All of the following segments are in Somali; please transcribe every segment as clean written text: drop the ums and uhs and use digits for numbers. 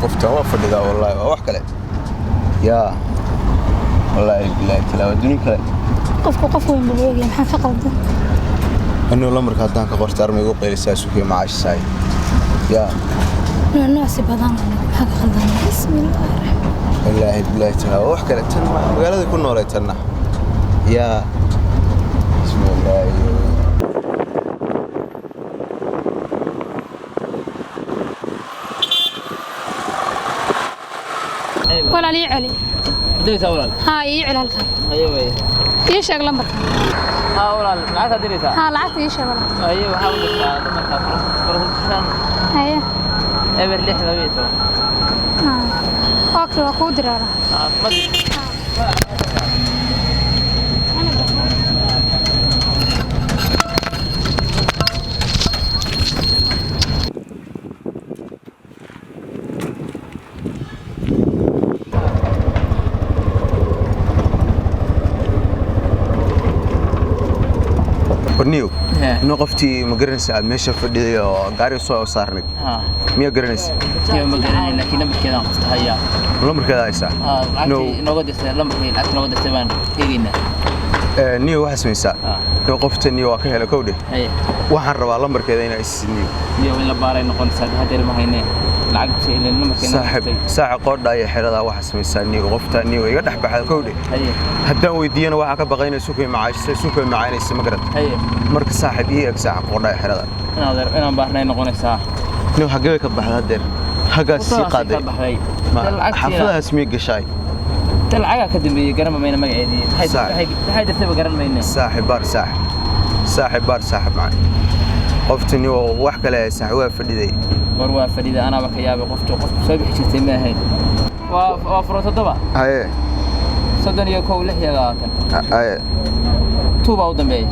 Qofta waa fadhidaa, wallaahi waa wax kale. Yaa wallaahi bilaahi talaa, waa duni kale. Qofku qof weyn buu eegaya, maxaa ka qaldan? Anuu lambarka haddaan ka qorta, armay igu qaylisaa, sukiyo macaashisaay yaa. Noocsi badan, maxaa ka qaldan? Bismillaahi raxmaan. Wallaahi bilaahi talaa, waa wax kale. Tan magaalada ku noolay tanna. Yaa bismillaahi. Walaal, ii celi. Diraysaa walaal? Haa, ii celi halkan. Haye way. Ii sheeg lambarka. Haa walaal, lacagtaa diraysaa? Haa, lacagta ii sheeg walaal. Haye, waxaa u dirtaa dumarka 05. Haye. 06 12. Haa, okay, waa kuu diraa walaal. Haa, ma Warniyow, inuu qoftii ma garanaysa aad meesha fadhiday oo gaariga soo saarnayd? Haa. Miyaa garanaysa? Iyo ma garanay, laakiin lambarkeedaan qofta hayaa. Lambarkeeda haysaa? Haa. No. Lacagtii inooga dirtay, lambarkii lacagta inooga dirtay baan eegaynaa. Niyo, waxaa samaysaa, niyo, qofta niyo waa ka helay kowdhe. Haye. Waxaan rabaa lambarkeeda inaa isisid, niyo. Iyo in la baaray noqonaysaa, haddeer ma hayne lacagta ilaa lambarka inooga Saaxib dirtay. Saaxa qoodha iyo xeradaa waxaa samaysaa, niyo, qofta niyo iga dhex baxda kowdhe. Haye. Haddaan weydiiyana waxaa ka baqay inay sukay macaashisay, sukay macaanaysa, ma garata? Haye. Marka saaxib ii eg saaxa qoodha iyo xerada. Inaad inaan baarnay noqonaysaa. Niyo, xaggee bay ka baxda haddeer? Haggaas sii Waddadaasay qaaday. ka baxday. Ma Dee lacagtiina xaafadahaas miyay gashaay? Dee lacagaa ka dambeeyey, garan mayna magaceedii. Maxay Saax. Maxay dirtayba garan mayne. Saaxib baar, saaxib, saaxib baar, saaxib macaan qofta niyo wax kale saaxib waa fadhiday. War waa fadhida, anaaba ka yaabay qoftu, qofku soo bixi jirtay ma ahayn. Waa 07. Haye. 31 26. Haye. Tuubaa u dambeeya.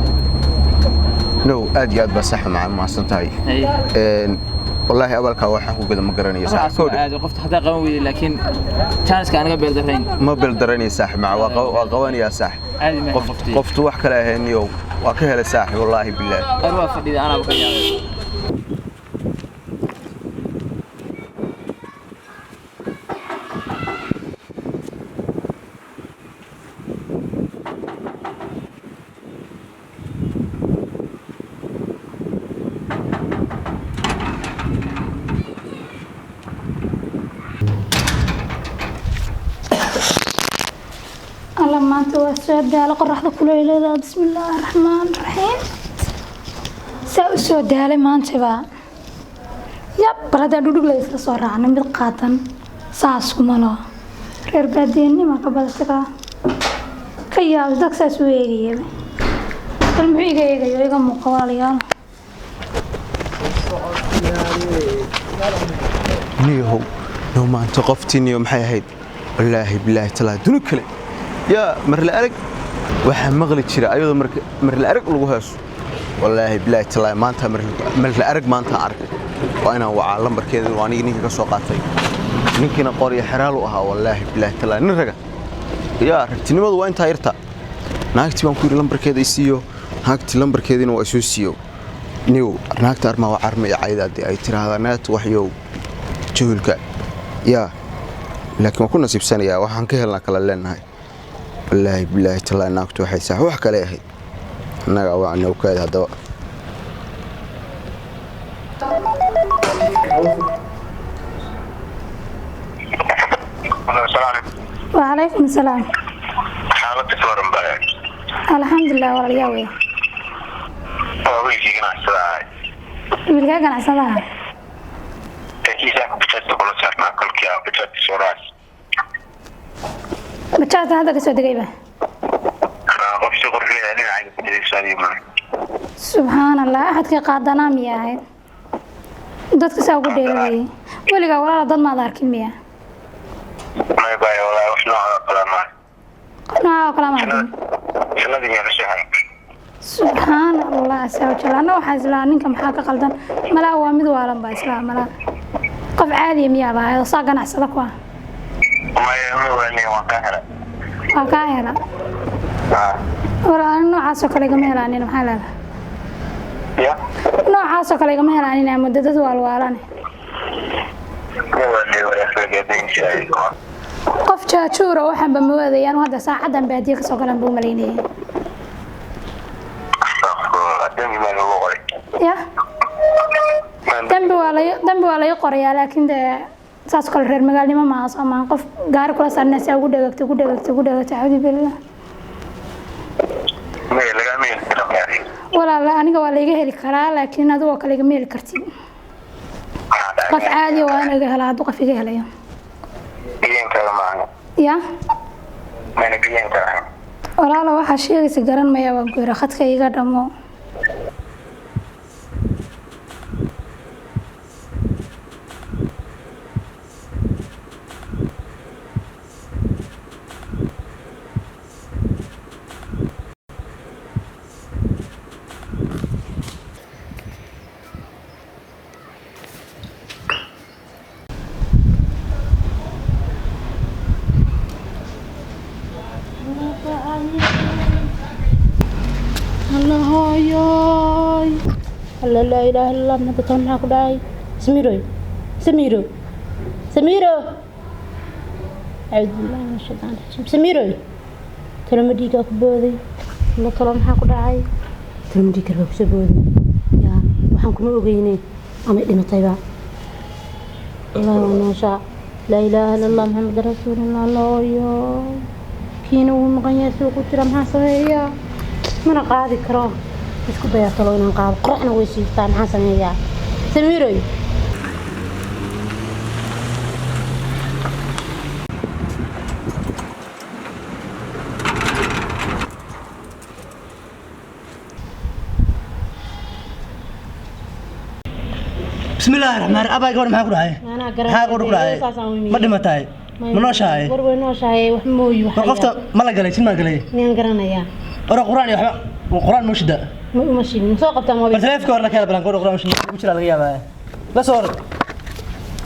No, aad iyo aad baa saaxib macaan mahadsan tahay. Haye. Wallaahi abaalkaa waxaan ku gada ma garanayo saaxib. Waxaas waa Kowdhe. Aad qofta haddaa qaban weyday, laakiin chance-ka anaga beeldarayn. Ma beldaranaya saaxib macaan, waa qabanayaa saaxib. Caadi maaha. Qof qoftii. Qoftu wax kale ahayn niyo, waa ka helay saaxib, wallaahi bilaahi. War waa fadhida, anaaba ka yaabay. Alla, maanta waa soo daala, qoraxda kulayleeda. Bismillaahi raxmaan raxiim. Saa u soo daalay maanta baa yab. Bal haddaan dhudhug la isla soo raacnay mid qaatan, saas kuma loo reer baadiyanima ka badata ka yaab dag saas u eegayaba. Bal muxuu iga eegayo? Iga muuqa walaalayaal. Niyahow, no, maanta qoftii niyo maxay ahayd? Wallaahi bilaahi talaa, duni kale. Yaa marla arag waxaa maqli jira ayadoo marla arag lagu heeso. Wallaahi bilaahi talaa, maanta marla arag maanta arkay. Waa inaan wacaa lambarkeeda. Waa anigii ninka ka soo qaatay, ninkiina qor iyo xeraal u ahaa. Wallaahi bilaahi talaa, nin raga yaa ragtinimadu waa intaa yarta. Naagtii baan ku yidhi lambarkeeda i siiyo, naagtii lambarkeediina waa isoo siiyo. Niyow, naagta armaa waa carma iyo cayda haddii ay tiraahdaa naagta waxyow jahulka yaa, laakiin waan ku nasiibsanayaa, waxaan ka helnaa kala leenahay. Wallaahi bilaahi talaa, naagtu waxay saax wax kale ahayd. Annaga waa nowkaada haddaba. Wacalaykum asalaam. Xaaladda ka waran baa? Alxamdulilah walaal, yaa wey? Waa wiilkii ganacsada ahay. Wiilkaa ganacsadaha? Kiisaanka bajaajta kula saarnaa kolkii aa bajaajta soo raacay. Bajaajta hadda kasoo degayba? Qof si qurxinaya dhinacayga fadhiday maa. Subxaan Allah, axadkii qaadanaa miya ahayd dadka saa ugu dheelayay? Weligaa walaala dad maad arkin miya? May baay, walaa wax nooca oo kale maa. Nooca oo kale ma arkin. Jannadii miyaa kasoo haray? Subxaan Allah asawajal. Anna waxaa islaa ninka maxaa ka qaldan? Malaa waa mid waalan baa islaa. Malaa qof caadiya miyaaba ahayd oo saa ganacsada ku ah? Maya, ma waaniya, waan kaa helay. Waa kaa hela. Walaal, ani noocaasoo kale igama helaanin. Maxaa leedahay? Ya. Noocaasoo kale igama helaanin, muddo dad waalwaalane. Ma waaniya. Qof jaajuura waxaanba moodayaan hadda saacadan baadiye kasoo galan buu malaynayay. Ya dambi waa la dambi waa laga qorayaa, laakiin dee saas kale reer magaalnimo maaha soo maaha. Qof gaari kula saarnaa si ugu dhagagto ugu dhagagto ugu dhagagto, cawdi billah. Walaal, aniga waa laiga heli karaa, laakiin adigoo kale igama heli kartid. Qof caadi waa in iga helaa hadduu qof iga helayo. Ya walaalo, waxaa sheegaysa garan maya, waan ku yidhi khadka iga dhamo. Alla hooyoy, alla laa ilaaha illa allah, maanta tan maxaa ku dhacay? Samiiroy, Samiiro, Samiiro, acuudu billahi min ashaytaan rajiim. Samiiroy, taloma dhiigaa ku booday. Alla, talo maxaa ku dhacay? Taloma dhiig karbaa kusoo booday. Yaa waxaan kuma ogeyne amay dhimatayba. Allah waa nooshaa. Laa ilaaha illa allah, Maxamed rasuulullah. Alla hooyoy, kiina wuu maqan yahay, suuqu jira. Maxaa sameeyaa? Mana qaadi karo. Isku dayaa talo inaan qaado, qoraxna way siiftaa. Maxaan sameeyaa? Samiiroy. بسم الله الرحمن الرحيم. أبا gabadh maxaa ku dhacay? Anaa Maxaa gabadh ku dhacay? Ma dhimatay? Ma nooshahay? War way nooshahay, wax mooyi. War qofta ma la galay? Jin ma galay? Miyaan garanayaa? Ora quraan iyo waxba quraan ma shida. Ma uma shidin, ma soo qabtaa Bal moobil? taleefanka hore la kala balan, gabadha quraan ma shida ku jira laga yaabaa. La soo orod.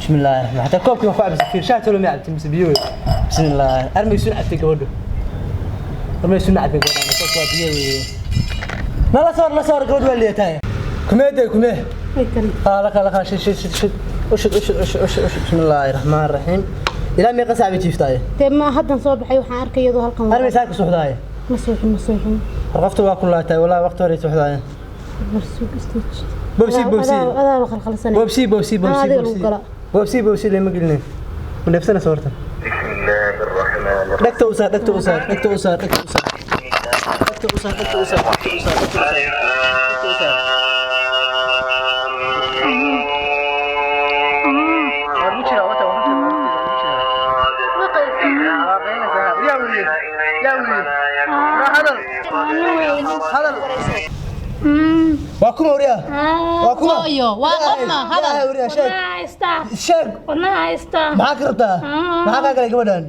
بسم الله الرحمن الرحيم. حتى koobkii wax ku cabsay fiir shaah tolo ma cabtay mise biyo wey. بسم الله. Armay sun cabtay gabadhu. Armay sun cabtay gabadhu. Koobka waa biyo wey. Ma la soo, la soo gabadhu waa leeyahay. Kumee kumee. لا لا لا، شد شد شد شد، اشد اشد اشد اشد اشد. بسم الله الرحمن الرحيم. الى ميقا ساعة بتشيفتاي؟ Dee ma haddan soo baxay, waxaan arkay iyadoo halkan. انا مساك سوحداي. Ma suuxin, ma suuxin. رقفت waa kulaatay walaa waqti hore suuxdaay. War suuq stage. Bobsi, bobsi. Adaaba khalkhalsanay. Bobsi, bobsi, bobsi. Adiga lagu Bobsi gala. Bobsi, bobsi lama gelinin. Ma neefsana soorta. Dhegta u saar, dhegta u saar, dhegta u saar, dhegta u saar, dhegta u saar, dhegta u saar, dhegta u saar, dhegta u saar, dhegta u saar. Waa lagu jiraa, wata, waa lagu jiraa, waa lagu jiraa, waa qaynaysaa. Yaa weriye, yaa weriye. Waa hadal, hadal. Waa kuma weriyaa? Waa kuma? Hooyo, waa qofna, hadal. Yaa weriyaa, sheeg. Wadnaha haystaa. Sheeg. Wadnaha haystaa. Maxaa ka rabtaa? Maxaa kaa galay gabadhan?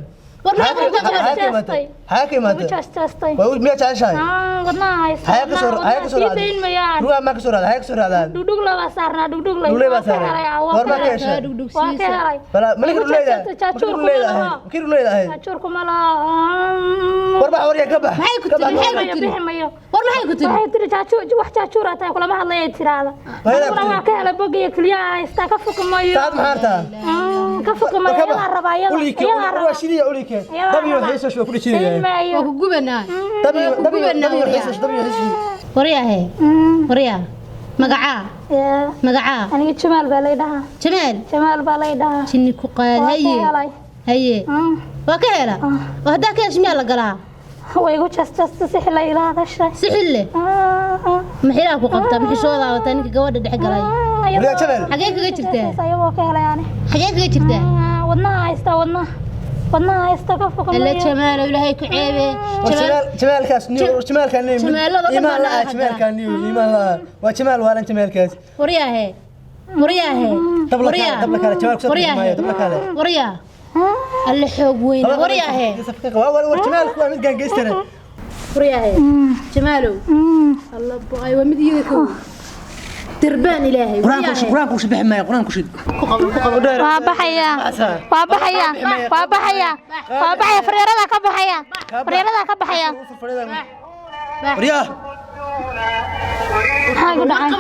War maxaa ku Maxaa qabtay? ka imaatay? Maxaa ka Ugu imaatay? jaastaastay. Waa miyaa jeceshahay? Wadnaha haystaa. Xayaa ka soo, xayaa ka soo sii raacday? dayn mayaan. Rugaa maa ka soo raacday? Xayaa ka soo raacdaan? Dhugdhugle baa saarnaa, dhugdhugle. Dhugley baa Waa ka saarnaa. helay, waa Goor ka baa ka helay. heshay? Waa ka helay. Bala malika Igu dhuleedahay. jaastaastay, jaajuur Malika kuma dhuleedahay. laha. Makii dhuleedahay. Jaajuur kuma laha. War bax, waryaa ka bax. Maxay ku Ka bax. tiri? Maxay ku Mayo, tiri? bixi mayo. War maxay ku tiri? Waxay tiri jaajuur, wax jaajuura tahay kulama hadlayay tiraahda. Hooyadaa Aniguna ku waa ka helay bog iyo keliyaha haystaa, ka fuki mayo. Saacad maxaa rabtaa? Ka fuki mayo. War ka bax. Iyadaa rabaa, iyada. Uliike, Iyadaa war rabaa. waa shidiya uliike. Iyadaa Dab iyo rabaa. waxay soo shuba ku Dayn dhijinayaan. maayo. Waa ku gubanaa. Dab iyo, dab iyo, Gubanaa dab iyo waryaa. waxay soo shuba, dab iyo waxay soo shuba. Waryaahe, waryaa, magacaa? Yaa. Magacaa? Aniga Jamaal baa lay dhahaa. Jamaal. Jamaal baa lay dhahaa. Jinni ku qaad. Waa ka Haye. helay. Haye. Waa ka hela oo haddaa ka hesho miyaa la galaa? Way igu jastaasta si xilay ila hadashay. Si xille ma xilaa ku qabtaa? Ma xishoodaa wataa ninka gabadha dhex galay? Waryaa Jamaal. Xagee kaga jirtaa? Ayagoo ka helay ani. Xagee kaga jirtaa? Wadnaha haysta, wadnaha, wadnaha haysta, ka foga Alla mayo. Jamaalow, ilaahay ku ceebe. War Jamaal. Jamaal, Jamaalkaas niyo, Jamaalkaan niyo. Jamaalada dhan Iimaan baa la'aa, naga Jamaalkaan niyo, iimaan la'aa. Waa Jamaal waalan Jamaalkaas. Waryaahe, waryaahe. Dab la kaale, dab la kaale, Jamaal ku soo Waryaahe. maayo, dab la kaale. Waryaa, alle xoog weyne. Waryaahe. Waa war, war Jamaalku waa mid gaangistara. Waryaahe Jamaalow, alla bo-ay, waa mid iyada ka weyn dirbaan ilaahay. Quraanku shid, quraanku shid, bixi maayo, quraanku shid. Ku qabo, ku qabo. Waa baxaya, waa baxaya, waa baxaya, waa baxaya, fareerada ka baxaya, fareerada ka baxaya. Waryaa. Maxaa igu dhacay?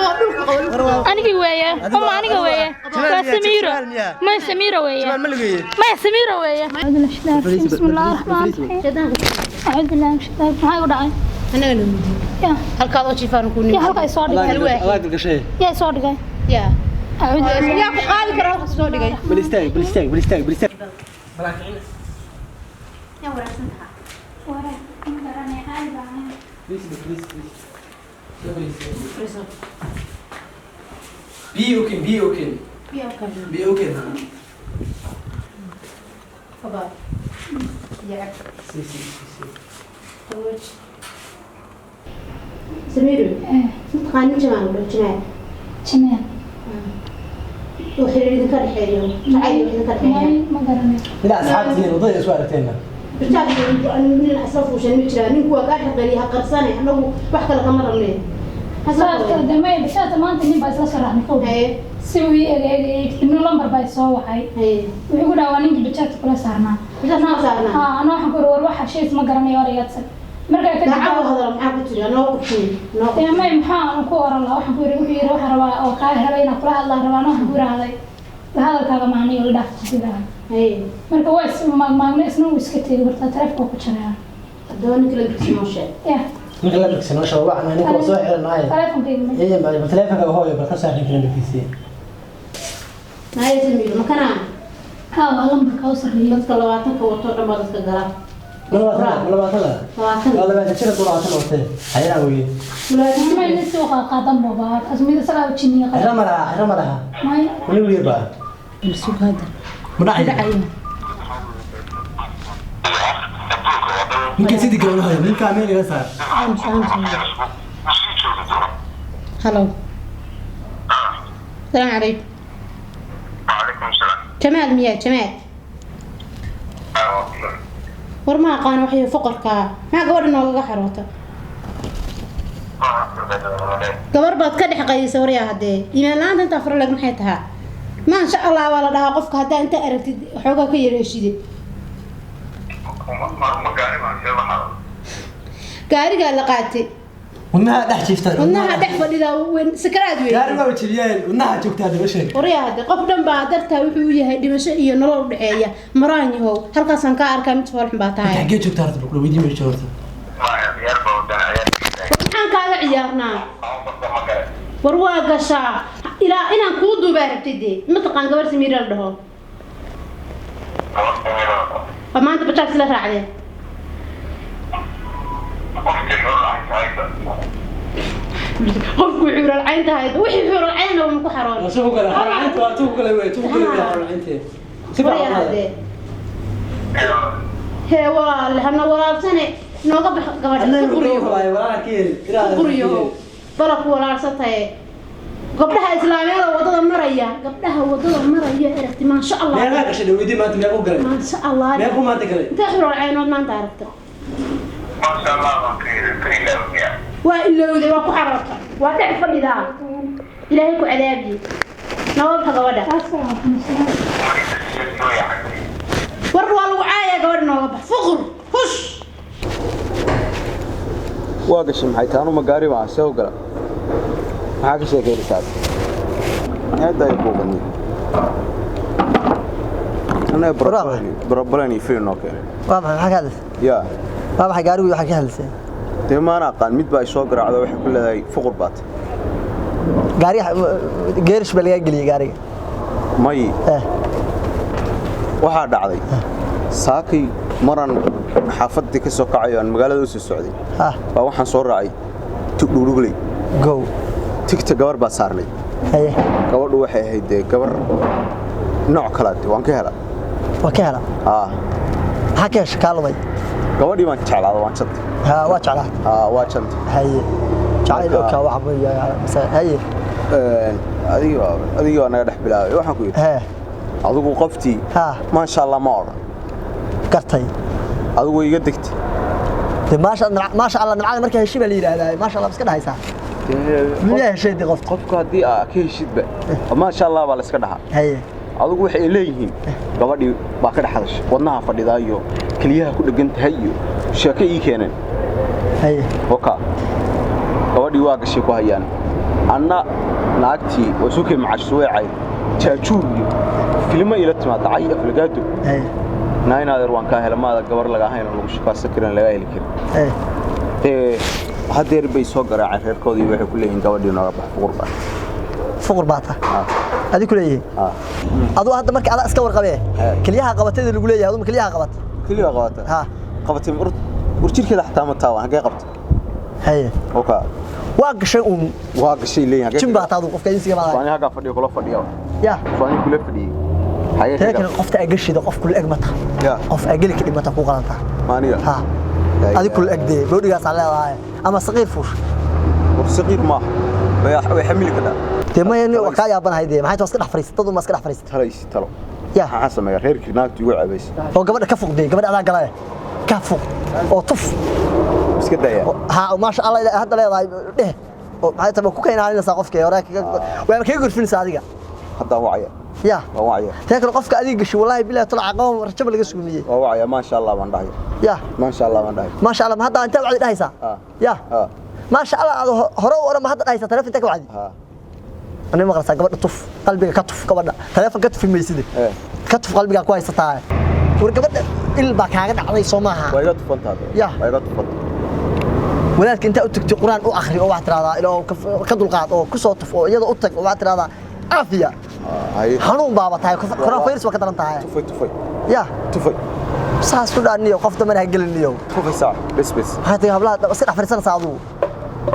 Anigii weeye, uma aniga weeye. Waa Samiiro. Maya, Samiiro weeye. Maya, Samiiro weeye. Bismillaahi raxmaani raxiim. Acuudu billaahi min shaytaani. Maxaa igu dhacay? Annaga na weydiin. Ya. Halkaad oo jiifaan ku Ya, halka ay soo dhigay. Adaa galgashay. Yaa soo dhigay? Yaa. Acuudu billaahi. Yaa ku qaadi kara halka soo dhigay? Bal istaag, bal istaag, bal istaag, bal istaag. Yaa wanaagsan tahay. Please, please, please. Be okay, be okay. Be okay. Fadal. Yaa. Si, si, si, si. Samiiro. Mataqaanin Jamaal u Jamaal. Jamaal. Oo xiriir idinka dhexeeyo. Jacayl idinka dhexeeyo. Ma garanayo. Ila asxaabtiin wadada isku aragteenna. Nin asal fuushan ma jiraa, ninku waa kaa xaqeliya, ha qarsane, annagu wax kale kama rabnee. Bishaata maanta nin baa isla sharaxnay kow. Si uu ii egeegayay, kadibna lambar baa soo wacay. Wuxuu ku dhahaa waa ninkii bajaajta kula saarnaa. Bajaajta kula saarnaa? Haa, anaa waxaan ku iri war waxa shays ma garanayo oreyaadsan. Markaa kadib Daacad u hadalo, maxaa ku jira noo qurxin noo. Dee may, maxaa aan ku oran lahaa? Waxaan ku iri, wuxuu yiri waxaan rabaa oo kaa helay inaan kula hadlaan rabaa. Anaa waxaan ku irahday la hadalkaaga maaniyo la dhaaf sidaa. Marka waa is maagmaagnay, isna wuu iska tegay, horta taleefonka ku jaraya. Haddaba ninka lambarkiisa noo sheeg. Ya. Ninka lambarkiisa noo sheeg, waxna ninka waa soo xiranaaye. Taleefonkayga ma. Ee, ma taleefonka hooyo bal ka soo xiran lambarkiisa. Maya Samiiro, makanaa? Haa, waa lambarka u sarreeya. Dadka 20-ka wato dhan baa dadka gala. 20, 20. 20. Waa 20 jir, 20 watee. Xayraa weeye. May, nin suuqa qaadan baba kaas mid isagaa u jiniya. Xira ma laha, xira ma laha. May. Weli wiil baa. Suuqa hadda. Ma dhacay. Ninka sidii gabadha, ninka meel iga saar. Aamus, aamus. Halo. Salaamu calaykum. Waalaikum salaam. Jamaal miyaa Jamaal? War ma aqaan waxay foqorkaa. Maxaa gabadha noogaga xaroota? Gabar baad ka dhex qaydisay waryaa haddee. Iimaan la'aanta intaa fara lag maxay tahaa? Maasha Allah waa la dhahaa qofka haddaa inta aragtid waxoogaa ka yareeshide. Gaarigaa la qaatay. Wadnaha dhex jiifta. Wadnaha dhex fadhidaa weyn sakaraad weyn. Gaari waa jibiyeen, wadnaha joogtaa hadda sheeg. Waryaa hadde qof dhan baa dartaa wuxuu u yahay dhimasho iyo nolol u dhexeeya. Maraan yahow, halkaasaan kaa arkaa mid foolxun baa tahay. Xaggee joogtaa horta, bal weydiin meesha horta. Maxaan kaaga ciyaarnaa? War waa gashaa ilaa inaan kuu duubaa rabtay dee. Mataqaan gabar Samiira la dhaho? Waa maanta bajaaj isla raacdeen. Qofku xuural cayn tahay, wixii xuural caynna waa ku xaroon. Waa soo kala xaraynta, waa tuu kala wey, tuu kala wey xaraynta. Si Waryaa haddee. Hee walaale, hana walaalsane, nooga bax gabadha si quriyo. Quriyo. Balab ku walaalsataye. Gabdhaha islaamiyada wadada maraya, gabdhaha wadada maraya aragti, maasha Allah. Meeqa gashay weydiin maanta, meeqa u galay? Maasha Allah. Meeqa maanta galay? Intee xuural caynood maanta aragta? Waa ilowday, waa ku xaroorta, waa dhex fadhidaa. Ilaahay ku cadaabiye. Nabadka gabadha. War waa lagu caayaa, gabadha nooga bax. Fuqur, hush. Waa gashay maxay taanu ma gaari baa soo gala? Maxaa ka sheekeynaysaa? Aad ay buuqani anaa problem iyo fiir noo keenay. Waa maxay, maxaa ka hadlaysay? Ya. Waa maxay gaarigu, waxaa ka hadlaysay? Dee maana aqaan, mid baa soo garaacda, waxay ku leedahay fuqur baat. Gaariga geerish baa lagaa geliyey gaariga? May, waxaa dhacday saakay maran xaafadii ka soo kacayo aan magaalada u soo socday baa waxaan soo raacay tug dhugdhugley. Gow. Tigta gabar baa saarnay. Haye. Gabadhu waxay ahayd dee gabar nooc kalaate, waan ka hela. Waa ka hela? Aa. Maxaa ka hesha kaa lumay? Gabadhii baan jeclaada, waan jantay. Ha, waa jeclaatay? Aa, waa jantay. Haye, jacayl okaa waxa buu yahay. Haye. Adigii waa naga dhex bilaabay, waxaan ku yidhi adigu qoftii maasha Allah ma odhan. Gartay. Adigu iga degtay. De maasha maasha Allah nimcada markaa heshay baa la yidhaahdaa maasha Allah, iska dhahaysaa. Miyaa heshay de qofta? Qofku haddii aa ka heshidba maasha Allah baa la iska dhahaa. Haye. Adigu waxay leeyihiin gabadhii baa ka dhex hadashay, wadnaha fadhidaa iyo keliyaha ku dhegan tahay iyo sheeko ii keeneen. Haye. Oka. Gabadhii waa gashay ku hayaan. Anna naagtii waa soo kay macashu way cay jaajuur iyo filmo ila timaada cay aflagaado. Haye. Naa in adeer waan kaa hela maada gabar laga ahayn oo lagu shukaasan karin laga heli karin. Haye. Dee hadeer bay soo garaaceen reerkoodii, waxay ku leeyihiin gabadhii nooga bax, fuqur baa. Fuqur baa tahay adi ku leeyihiin? Ah. Aduu hadda marka adaa iska warqabee keliyaha qabatayda lagu leeyahay, aduma keliyaha qabat? Keliya qabata. Ha. Qabatay ur jirkeeda xataa ma taawan, hagee qabta? Haye. Oka. Waa gashay uun. Waa gashay leeyihiin hagee. Jin baa taadu qofka insiga baa. Suwaani haggaa fadhiyo kula fadhiya. Ya. Suwaani kula fadhiyey. Hagee tee kaga kale qofta agashida qof kula eg mata. Ya. Qof ageli ka dhimata ku qalantaa. Maaniga? Ha, adi kula eg dee boodhigaasaa leedahay ama saqiir fuush. War saqiir maaha, way xamili kadhaa. Dee maya nin waa kaa yaabanahay dee, maxay tahay iska dhex fariisatay dad uma iska dhex fariisatay? Talaysi talo. Ya. Maxaan sameeyaa? Reerkii naagtu igu cabaysa. Oo gabadha ka fuq dee, gabadha adaa galaya ka fuq oo tuf. Iska daya. Ha, maasha Allah hadda leedahay dheh oo maxay tahay ku keenaalinaysaa qofkii hore waa kaga gurfinaysaa adiga. Haddaan wacaya. Ya. Waan wacaya. Tee kale qofka adiga gashay wallaahi billahi tala caqaba rajaba laga sugmiyey. Waan wacaya, maasha Allah baan dhahay. Ya. Maasha Allah baan dhahay. Maasha Allah, ma hadda intaa wacdi dhahaysaa? Ah. Ya. Ah. Maasha Allah aad hore u oran, ma hadda dhahaysaa taleefon intaa ka wacdi? Ha. Ani maqlaysaa, gabadha tuf, qalbiga ka tuf gabadha, taleefon ka tufi mayside. Eh. Ka tuf qalbiga ku haysataa. War gabadha il baa kaaga dhacday soo maaha? Waa iga tufantaa. Ya. Waa iga tufanta. Wadaadka intaa u tagtay quraan u akhri oo waxaad tiraahdaa ilaa ka dulqaad oo ku soo tuf oo iyada u tag oo waxaad tiraahdaa caafiya. Haye. Xanuun baaba tahay, coronavirus waa ka daran tahay. Tufay, tufay. Ya. Tufay. Saas ku dhaaniyo qof dambana ha geliniyo. Tufay saac bes bes. Maxay tahay hablaha iska dhex fadhiisanaysaa adigu?